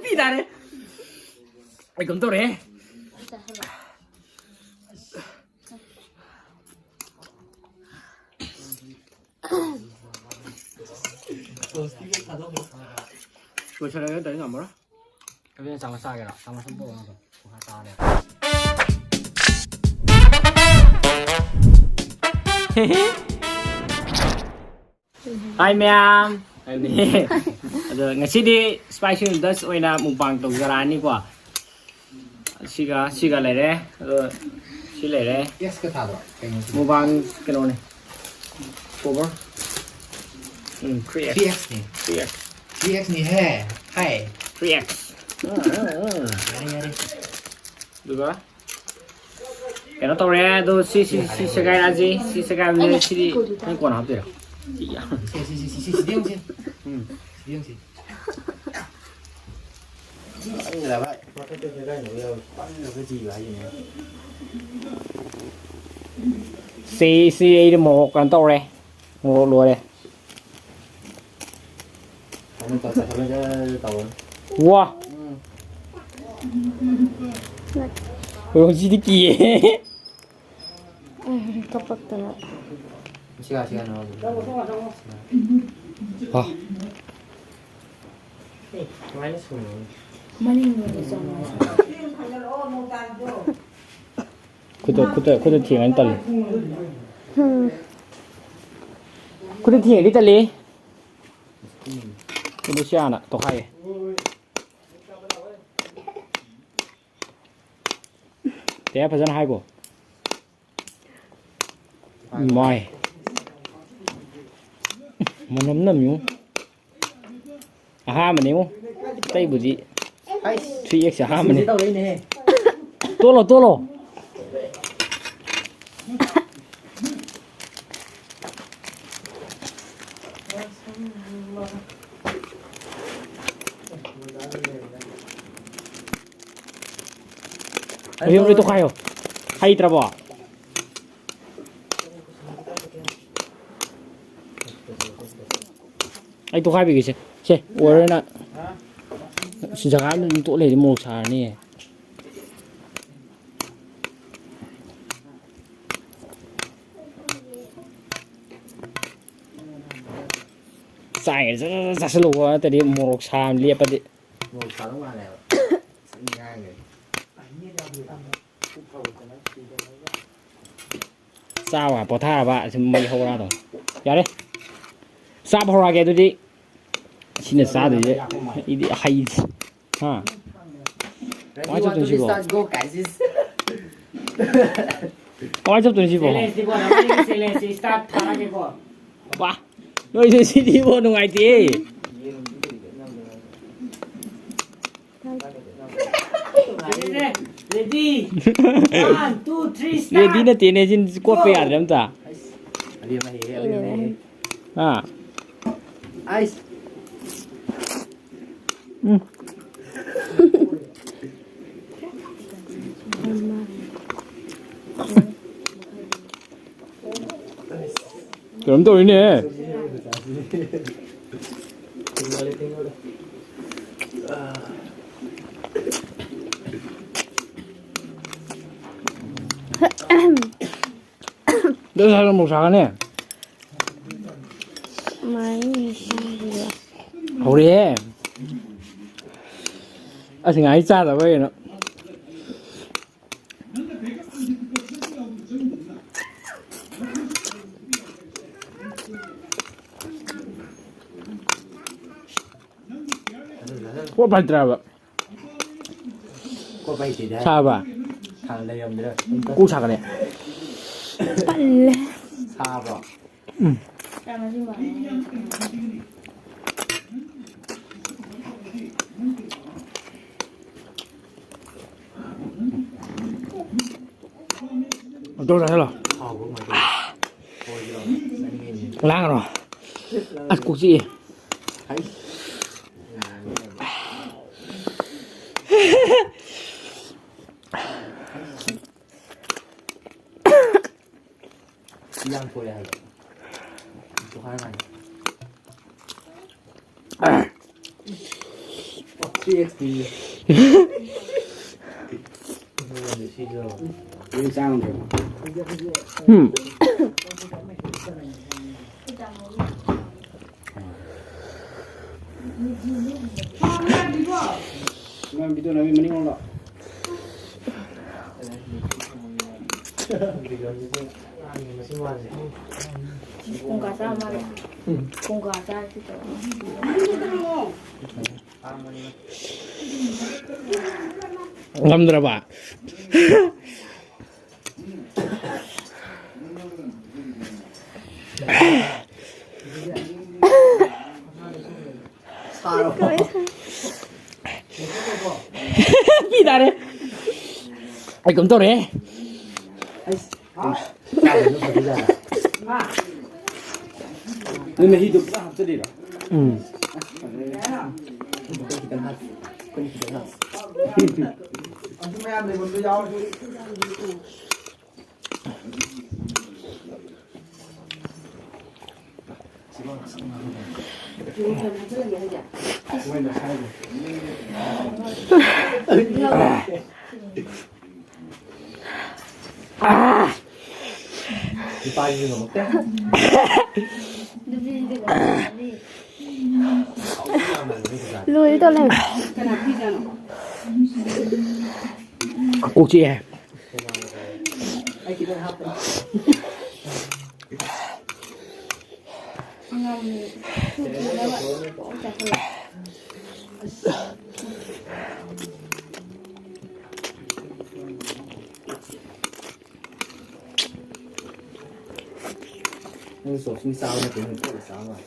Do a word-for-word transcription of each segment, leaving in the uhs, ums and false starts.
ꯄꯤ ꯇꯥꯔꯦ꯫ ꯑꯩ ꯀꯩꯅꯣꯝ ꯇꯧꯔꯦ꯫ ꯂꯣꯏꯁꯜꯂꯒꯦ ꯇꯧꯔꯤ ꯉꯝꯃꯔꯣꯏ꯫ ꯑꯗꯨꯅ ꯆꯥꯃꯁ ꯆꯥꯒꯦꯔꯣ? ꯆꯥꯃꯁ ꯑꯃ ꯄꯨꯔꯛꯑꯣ ꯑꯗꯨꯝ꯫ ꯃꯈꯥ ꯆꯥꯔꯦ꯫ ꯍꯥꯏ ꯃꯌꯥꯝ꯫ ꯑꯗꯣ ꯉꯁꯤꯗꯤ spicy noodles ꯑꯣꯏꯅ mukbang ꯇꯧꯖꯔꯛꯑꯅꯤꯀꯣ꯫ ꯁꯤꯒ ꯁꯤꯒ ꯂꯩꯔꯦ꯫ ꯑꯗꯣ ꯁꯤ ꯂꯩꯔꯦ꯫ ꯑꯦꯁꯀ ꯊꯥꯗ꯭ꯔꯣ? ꯀꯩꯅꯣꯁꯤꯗꯤ? Mukbang ꯀꯩꯅꯣꯅꯦ꯫ Cover꯫ ꯎꯝ, three X꯫ Three X ꯅꯤ꯫ Three X꯫ Three X ꯅꯤ ꯍꯦ꯫ ꯍꯥꯏ꯫ Three X꯫ ꯎꯝ, ꯎꯝ, ꯎꯝ꯫ ꯌꯥꯔꯦ, ꯌꯥꯔꯦ꯫ ꯑꯗꯨꯒ ꯀꯩꯅꯣ ꯇꯧꯔꯦ꯫ ꯑꯗꯣ ꯁꯤ, ꯁꯤ, ꯁꯤ ꯁꯦꯒꯥꯏꯔꯛꯑꯁꯤ꯫ ꯁꯤ ꯁꯦꯒꯥꯏꯕꯁꯦ ꯁꯤꯗꯤ ꯅꯪ ꯀꯣꯟꯅ ꯍꯥꯞꯇꯣꯏꯔꯣ? ꯁꯤ, ꯁꯤ, ꯁꯤ, ꯁꯤ, ꯁꯤꯗꯤ ꯌꯦꯡꯉꯨꯁꯦ꯫ ꯎꯝ꯫ ꯁꯤꯗꯤ ꯌꯦꯡꯉꯨꯁꯦ꯫ ꯁꯤ, ꯁꯤ, ꯑꯩꯗꯤ ꯃꯣꯔꯣꯛ ꯀꯩꯅꯣ ꯇꯧꯔꯦ꯫ ꯃꯣꯔꯣꯛ ꯂꯣꯏꯔꯦ꯫ ꯋꯥ! ꯔꯣꯖꯤꯗꯤ ꯀꯤꯌꯦ꯫ ꯎꯝ, ꯀꯞꯄꯛꯇꯅ꯫ ꯁꯤꯒ, ꯁꯤꯒ ꯅꯪ꯫ ꯍꯥ꯫ ꯃꯅꯤꯡꯗ ꯑꯣꯏꯅ ꯆꯪꯉꯣ꯫ ꯈꯨꯠꯇ, ꯈꯨꯠꯇ, ꯈꯨꯠꯇ ꯊꯦꯡꯉꯅꯤ ꯇꯜꯂꯤ꯫ ꯎꯝ꯫ ꯈꯨꯠꯇ ꯊꯦꯡꯉꯗꯤ ꯇꯜꯂꯤ꯫ ꯂꯨꯁꯤꯌꯥꯅ ꯇꯣꯈꯥꯏꯌꯦ꯫ ꯇꯦ ꯐꯖꯅ ꯍꯥꯏꯒꯣ꯫ ꯃꯥꯏ꯫ ꯃꯅꯝ ꯅꯝꯃꯤꯉꯣ꯫ ꯑꯍꯥꯟꯕꯅꯤꯉꯣ꯫ ꯑꯇꯩꯕꯨꯗꯤ ꯑꯩꯁ꯫ Three X ꯑꯍꯥꯟꯕꯅꯤ꯫ ꯁꯤꯁꯦ ꯇꯧꯔꯛꯏꯅꯦꯍꯦ꯫ ꯇꯣꯠꯂꯣ, ꯇꯣꯠꯂꯣ꯫ ꯍꯧꯖꯤꯛ ꯍꯧꯖꯤꯛ ꯇꯣꯈꯥꯏꯌꯣ꯫ ꯍꯩꯇ꯭ꯔꯕꯣ? ꯑꯩ ꯇꯣꯈꯥꯏꯕꯤꯒꯦꯁꯦ꯫ ꯁꯦ, ꯑꯣꯏꯔꯣꯏꯅ꯫ ꯁꯤ ꯖꯒꯥ ꯑꯃꯗ ꯑꯗꯨꯝ ꯇꯣꯛ ꯂꯩꯔꯗꯤ ꯃꯣꯔꯣꯛ ꯁꯥꯔꯅꯤꯌꯦ꯫ ꯆꯥꯏꯉꯩ ꯖꯔ ꯖꯔ ꯆꯥꯁꯤꯜꯂꯨꯀꯣ, ꯅꯠꯇ꯭ꯔꯗꯤ ꯃꯣꯔꯣꯛ ꯁꯥꯕ ꯂꯦꯞꯄꯗꯤ꯫ ꯃꯣꯔꯣꯛ ꯁꯥꯗꯧ ꯃꯥꯜꯂꯦꯕ꯫ ꯁꯤ ꯉꯥꯡꯉꯦ꯫ ꯆꯥꯕ ꯄꯣꯊꯥꯔꯕ, ꯑꯁꯤ ꯃꯩ ꯍꯧꯔꯛꯑꯗꯧꯅꯤ꯫ ꯌꯥꯔꯦ, ꯆꯥꯕ ꯍꯧꯔꯛꯑꯒꯦ ꯑꯗꯨꯗꯤ꯫ ꯁꯤꯅ ꯆꯥꯗꯣꯏꯁꯦ꯫ ꯑꯩꯗꯤ ꯍꯩ꯫ ꯍꯥ? Ready, one, two, three, start, go, guys. ꯀꯃꯥꯏꯅ ꯆꯠꯇꯣꯏꯅꯣ ꯁꯤꯕꯣ? Challenge ꯅꯤꯀꯣ, ꯅꯕꯥꯅꯤꯒꯤ challenge ꯁꯤ start ꯊꯥꯔꯒꯦꯀꯣ꯫ ꯋꯥ! ꯅꯣꯏꯁꯦ ꯁꯤꯗꯤꯕꯣ ꯅꯨꯡꯉꯥꯏꯇꯦ꯫ Ready? One, two, three, start. Ready ꯅꯠꯇꯦꯅꯦ, ꯁꯤ ꯀꯣꯠꯄ ꯌꯥꯗ꯭ꯔꯦ ꯑꯝꯇ꯫ ꯑꯕꯦꯝꯃ ꯍꯩꯔꯦ, ꯑꯕꯦꯝꯃ ꯍꯩꯔꯦ꯫ ꯑꯥ꯫ ꯑꯩꯁ꯫ ꯎꯝ꯫ ꯀꯩꯅꯣꯝ ꯇꯧꯔꯤꯅꯦ꯫ ꯑꯗꯨ ꯁꯥꯏꯗ ꯑꯃꯨꯛ ꯁꯥꯒꯅꯤ꯫ ꯃꯥꯏ ꯃꯁꯥꯒꯤꯔꯣ? ꯍꯧꯔꯛꯑꯦ꯫ ꯑꯁ ꯉꯥꯏ ꯆꯥꯗꯕ ꯀꯩꯅꯣ꯫ ꯄꯣꯠ ꯐꯠꯇ꯭ꯔꯕ꯫ ꯀꯣꯛ ꯄꯥꯏꯁꯤꯗ꯫ ꯁꯥꯕ? ꯍꯥꯟꯅ ꯂꯩꯔꯝꯗ꯭ꯔꯥ? ꯀꯣꯛ ꯁꯥꯒꯠꯂꯦ꯫ ꯇꯜꯂꯦ꯫ ꯁꯥꯕ꯭ꯔꯣ? ꯎꯝ꯫ ꯑꯗꯨ ꯆꯥꯁꯤꯜꯂꯣ꯫ ꯍꯥꯎꯕ꯭ꯔꯣ ꯀꯃꯥꯏ ꯇꯧꯒꯦ? ꯂꯥꯡꯒꯅꯣ꯫ ꯑꯁ ꯀꯣꯛ ꯆꯤꯛꯑꯦ꯫ ꯍꯩ꯫ ꯁꯤ ꯌꯥꯝ ꯊꯣꯛꯑꯦ ꯍꯥꯏꯕ꯫ ꯇꯣꯈꯥꯏ ꯃꯥꯜꯂꯦ꯫ ꯊ꯭ꯔꯤ ꯑꯦꯛꯁ ꯄꯤ꯫ ꯁꯤꯁꯨ꯫ ꯌꯦꯟ ꯆꯥ ꯉꯝꯗ꯭ꯔꯕꯣ? ꯎꯝ꯫ ꯏꯃꯥ, ꯚꯤꯗꯤꯑꯣ ꯅꯝꯃꯤ, ꯃꯅꯤꯡꯂꯣꯝꯗ꯫ ꯀꯣꯡꯀꯥ ꯆꯥ ꯃꯥꯜꯂꯦ꯫ ꯀꯣꯡꯀꯥ ꯆꯥꯔꯗꯤ ꯇꯧꯔꯅꯤ꯫ ꯉꯝꯗ꯭ꯔꯕ? ꯄꯤ ꯇꯥꯔꯦ꯫ ꯑꯩ ꯀꯩꯅꯣꯝ ꯇꯧꯔꯦ꯫ ꯅꯣꯏ ꯃꯍꯤꯗꯣ ꯄꯨꯔꯥ ꯍꯥꯞꯆꯜꯂꯤꯔꯣ? ꯎꯝ꯫ ꯑꯁ, ꯐꯖꯔꯦ꯫ ꯑꯩꯈꯣꯏꯅ ꯈꯤꯇꯪ ꯍꯥꯞꯄꯤ꯫ ꯑꯩꯈꯣꯏꯅ ꯈꯤꯇꯪ ꯍꯥꯞꯄꯤ꯫ ꯑꯗꯨ ꯃꯌꯥꯝ ꯂꯩꯐꯝꯗꯣ ꯌꯥꯎꯔꯗꯤ꯫ ꯅꯨꯄꯥꯒꯤꯁꯨ ꯉꯝꯃꯛꯇꯦ꯫ ꯂꯣꯏꯔꯦ ꯇꯧ ꯂꯩꯔꯝꯃꯦ꯫ ꯀꯣꯛ ꯆꯤꯛꯑꯦ꯫ ꯅꯪ ꯆꯣꯞꯁꯤꯡ ꯆꯥꯕ ꯅꯠꯇꯦ, ꯅꯪ ꯄꯣꯠꯂ ꯆꯥꯕ ꯃꯥꯜꯂꯦ꯫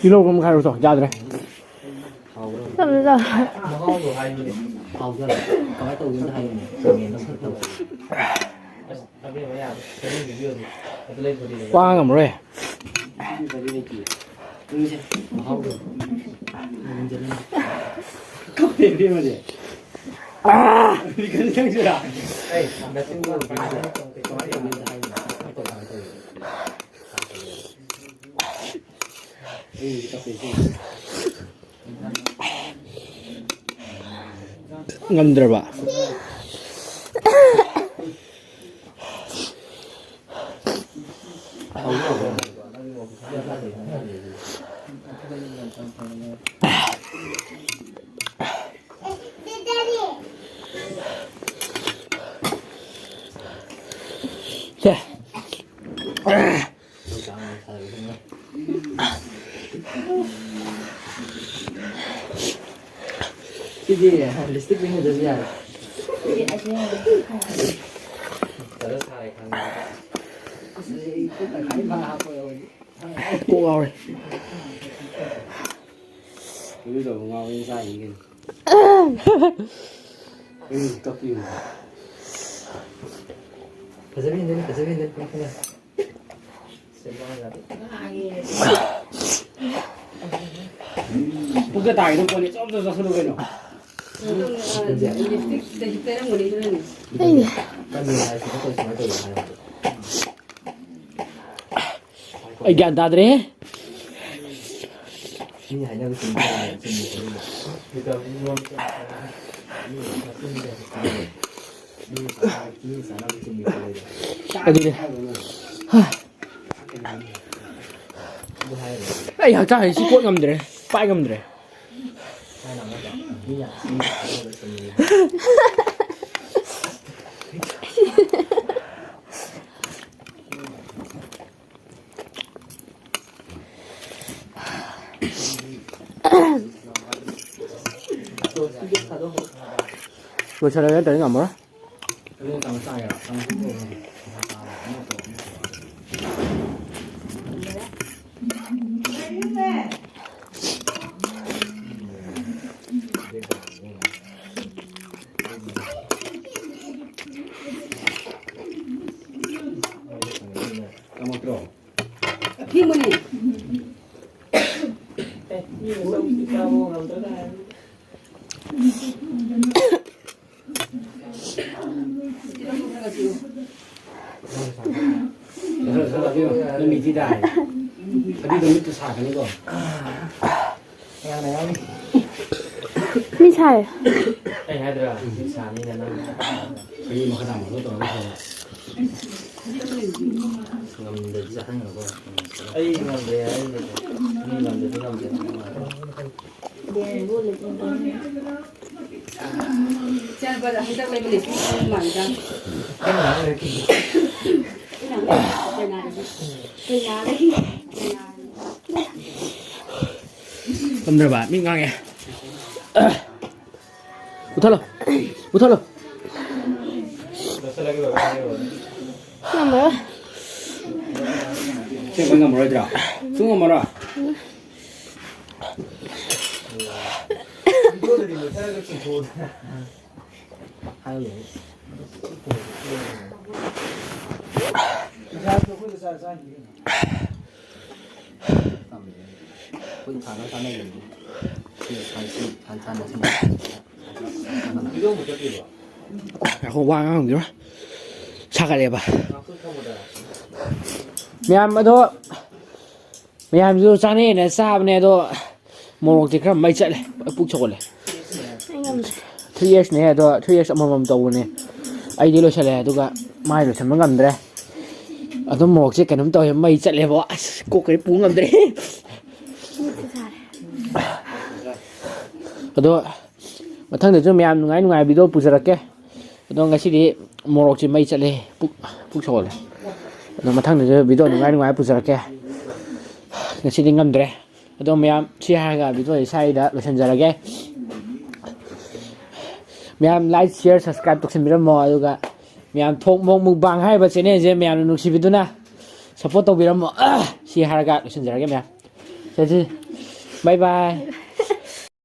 ꯇꯤꯜꯍꯧ ꯑꯃ ꯈꯥꯏꯔꯨꯆꯣ, ꯌꯥꯗ꯭ꯔꯦ꯫ ꯍꯥꯎꯕ꯭ꯔꯣ? ꯇꯞꯅ ꯆꯥꯎ꯫ ꯃꯍꯥꯎꯗꯣ ꯍꯥꯏꯕꯅꯦ꯫ ꯍꯥꯎꯖꯔꯦ꯫ ꯀꯃꯥꯏꯅ ꯇꯧꯒꯦ ꯑꯝꯇ ꯍꯥꯏꯌꯨꯅꯦ꯫ ꯀꯃꯦꯟꯗ ꯑꯝꯇ ꯇꯧ꯫ ꯑꯁ, ꯑꯕꯦꯝꯃ ꯌꯥꯗ꯭ꯔꯦ꯫ ꯀꯔꯤ ꯔꯤꯚꯤꯌꯨ ꯑꯗꯨ? ꯑꯗꯨ ꯂꯩꯕꯨꯗꯤ ꯂꯩ꯫ ꯋꯥ ꯉꯝꯃꯔꯣꯏ꯫ ꯑꯗꯨꯗꯤ ꯂꯩꯇꯦ꯫ ꯅꯪꯁꯦ ꯃꯍꯥꯎꯗꯣ ꯉꯝꯖꯔꯦ꯫ ꯀꯞꯄꯦ ꯑꯕꯦꯝꯃꯁꯦ꯫ ꯑꯥ! ꯀꯔꯤ ꯅꯪꯁꯤꯔꯥ? ꯉꯝꯗ꯭ꯔꯕ? ꯁꯦ꯫ ꯁꯤꯗꯤ ꯂꯤꯞꯁꯇꯤꯛ ꯂꯣꯏ ꯍꯦꯟꯖꯜꯂꯤ ꯌꯥꯔꯦ꯫ ꯐꯖ ꯁꯥꯔꯦ ꯈꯪꯉꯦ꯫ ꯑꯁ, ꯑꯩ ꯄꯨꯛ ꯇꯪꯈꯥꯏ ꯐꯥ ꯍꯥꯞꯄ ꯌꯥꯎꯔꯗꯤ꯫ ꯀꯣꯛ ꯉꯥꯎꯔꯦ꯫ ꯏꯔꯨꯖꯕ ꯉꯥꯎꯋꯦꯅ ꯆꯥꯏꯅꯤ ꯀꯩꯅꯣ꯫ ꯎꯝ, ꯀꯞꯄꯤꯅꯦ꯫ ꯐꯖꯕ ꯍꯦꯟꯖꯜꯂꯤ, ꯐꯖꯕ ꯍꯦꯟꯖꯜꯂꯤ, ꯄꯨꯡ ꯐꯥꯅ꯫ ꯄꯨꯛꯇ ꯇꯥꯒꯦ ꯑꯗꯨꯝ ꯄꯣꯠꯅꯤ, ꯆꯣꯞ ꯆꯣꯞ ꯆꯥꯁꯤꯜꯂꯨ ꯀꯩꯅꯣ꯫ ꯂꯤꯞꯁꯇꯤꯛ ꯇꯩꯔꯝꯒꯅꯤ ꯑꯗꯨꯅꯅꯦ꯫ ꯑꯩ ꯀꯟꯕ ꯍꯥꯏꯁꯤꯗꯤ ꯑꯩꯈꯣꯏ ꯁꯨꯃꯥꯏꯅ ꯇꯧꯋꯤ ꯍꯥꯏꯕꯗꯣ꯫ ꯑꯩ ꯒ꯭ꯌꯥꯟ ꯇꯥꯗ꯭ꯔꯦꯍꯦ꯫ ꯃꯤ ꯍꯥꯏꯅꯕ ꯆꯨꯝꯃꯤ, ꯆꯨꯝꯃꯤ, ꯆꯨꯝꯃꯤ꯫ ꯃꯤ ꯆꯥꯅꯕ ꯆꯨꯝꯃꯤ꯫ ꯑꯗꯨꯅꯦ꯫ ꯑꯗꯨ ꯍꯥꯏꯔꯒ ꯑꯩ ꯍꯛꯆꯥꯡ ꯍꯧꯖꯤꯛ ꯁꯤ ꯀꯣꯠ ꯉꯝꯗ꯭ꯔꯦ, ꯄꯥꯏ ꯉꯝꯗ꯭ꯔꯦ꯫ ꯂꯣꯏꯁꯜꯂꯒꯦ ꯅꯠꯇ꯭ꯔꯗꯤ ꯉꯝꯃꯔꯣꯏ꯫ ꯃꯤꯊꯤꯗ ꯍꯥꯏ꯫ ꯑꯗꯨꯗꯣ ꯃꯤꯠꯇꯨ ꯁꯥꯒꯅꯤꯀꯣ꯫ ꯃꯤ ꯁꯥꯏ꯫ ꯑꯩ ꯍꯥꯏꯗ꯭ꯔꯥ? ꯃꯤꯠ ꯁꯥꯅꯤꯅ ꯅꯪ꯫ ꯑꯩ ꯃꯈꯥ ꯇꯥꯅ ꯑꯃꯨꯛ ꯇꯧꯔꯒ ꯁꯥꯎꯔ꯫ ꯉꯝꯗ꯭ꯔꯗꯤ ꯆꯥꯍꯟꯒꯅꯨꯀꯣ꯫ ꯑꯩ ꯉꯝꯗꯦ, ꯑꯩ ꯉꯝꯗꯦ꯫ ꯃꯤ ꯉꯝꯗ꯭ꯔꯗꯤ ꯉꯝꯗꯦ꯫ ꯆꯦꯟꯕꯗ ꯍꯟꯗꯛ ꯂꯩꯕ ꯂꯤꯁꯤꯡ ꯑꯍꯨꯝ ꯃꯥꯡꯗ꯫ ꯀꯝꯗ꯭ꯔꯕ ꯃꯤ ꯉꯥꯡꯉꯦ꯫ ꯃꯨꯊꯠꯂꯣ꯫ ꯃꯨꯊꯠꯂꯣ꯫ ꯉꯝꯃꯔꯣꯏ꯫ ꯑꯁꯦꯡꯕꯩ ꯉꯝꯃꯔꯣꯏꯗ꯭ꯔꯣ? ꯁꯨꯡ ꯉꯝꯃꯔꯣꯏ? ꯉꯥꯏꯈꯣ, ꯋꯥ ꯉꯥꯡꯉꯝꯈꯤꯔꯣꯏ꯫ ꯁꯥꯒꯠꯂꯦꯕ꯫ ꯃꯌꯥꯝ ꯑꯗꯣ, ꯃꯌꯥꯝꯁꯨ ꯆꯥꯅꯩꯅ ꯆꯥꯕꯅꯦ ꯑꯗꯣ, ꯃꯣꯔꯣꯛꯇꯤ ꯈꯔ ꯃꯩ ꯆꯠꯂꯦ, ꯄꯨꯛ ꯁꯧꯒꯠꯂꯦ꯫ ꯑꯩ ꯉꯝꯗ꯭ꯔꯦ꯫ ꯊ꯭ꯔꯤ ꯑꯦꯛꯁꯅꯦ ꯑꯗꯣ, ꯊ꯭ꯔꯤ ꯑꯦꯛꯁ ꯑꯃꯃꯝ ꯇꯧꯕꯅꯦ꯫ ꯑꯩꯗꯤ ꯂꯣꯏꯁꯜꯂꯦ, ꯑꯗꯨꯒ ꯃꯥꯏ ꯂꯣꯏꯁꯟꯕ ꯉꯝꯗ꯭ꯔꯦ꯫ ꯑꯗꯨꯝ ꯃꯣꯔꯣꯛꯁꯦ ꯀꯩꯅꯣꯝ ꯇꯧꯋꯦ, ꯃꯩ ꯆꯠꯂꯦꯕꯣ꯫ ꯑꯁ, ꯀꯣꯛꯀꯁꯦ ꯄꯨ ꯉꯝꯗ꯭ꯔꯦ꯫ ꯃꯤꯠꯁꯦ ꯁꯥꯔꯦ꯫ ꯑꯗꯣ ꯃꯊꯪꯗꯁꯨ ꯃꯌꯥꯝ ꯅꯨꯡꯉꯥꯏ ꯅꯨꯡꯉꯥꯏꯕ ꯚꯤꯗꯤꯑꯣ ꯄꯨꯖꯔꯛꯀꯦ꯫ ꯑꯗꯣ ꯉꯁꯤꯗꯤ ꯃꯣꯔꯣꯛꯁꯦ ꯃꯩ ꯆꯠꯂꯦ, ꯄꯨꯛ, ꯄꯨꯛ ꯁꯧꯒꯠꯂꯦ꯫ ꯑꯗꯣ ꯃꯊꯪꯗꯁꯨ ꯚꯤꯗꯤꯑꯣ ꯅꯨꯡꯉꯥꯏ ꯅꯨꯡꯉꯥꯏꯕ ꯄꯨꯖꯔꯛꯀꯦ꯫ ꯉꯁꯤꯗꯤ ꯉꯝꯗ꯭ꯔꯦ꯫ ꯑꯗꯣ ꯃꯌꯥꯝ ꯁꯤ ꯍꯥꯏꯔꯒ ꯚꯤꯗꯤꯑꯣꯁꯦ ꯁ꯭ꯋꯥꯏꯗ ꯂꯣꯏꯁꯤꯟꯖꯔꯒꯦ꯫ ꯃꯌꯥꯝ like, share, subscribe ꯇꯧꯁꯟꯕꯤꯔꯝꯃꯣ꯫ ꯑꯗꯨꯒ ꯃꯌꯥꯝ ꯊꯣꯛ ꯃꯣꯛ ꯃꯨꯛꯕꯥꯡ ꯍꯥꯏꯔꯤꯕ ꯆꯦꯅꯦꯜꯁꯦ ꯃꯌꯥꯝꯅ ꯅꯨꯡꯁꯤꯕꯤꯗꯨꯅ ꯁꯞꯄꯣꯔꯠ ꯇꯧꯕꯤꯔꯝꯃꯣ꯫ ꯑ, ꯁꯤ ꯍꯥꯏꯔꯒ ꯂꯣꯏꯁꯤꯟꯖꯔꯒꯦ ꯃꯌꯥꯝ꯫ ꯁꯦ, ꯁꯦ꯫ Bye bye꯫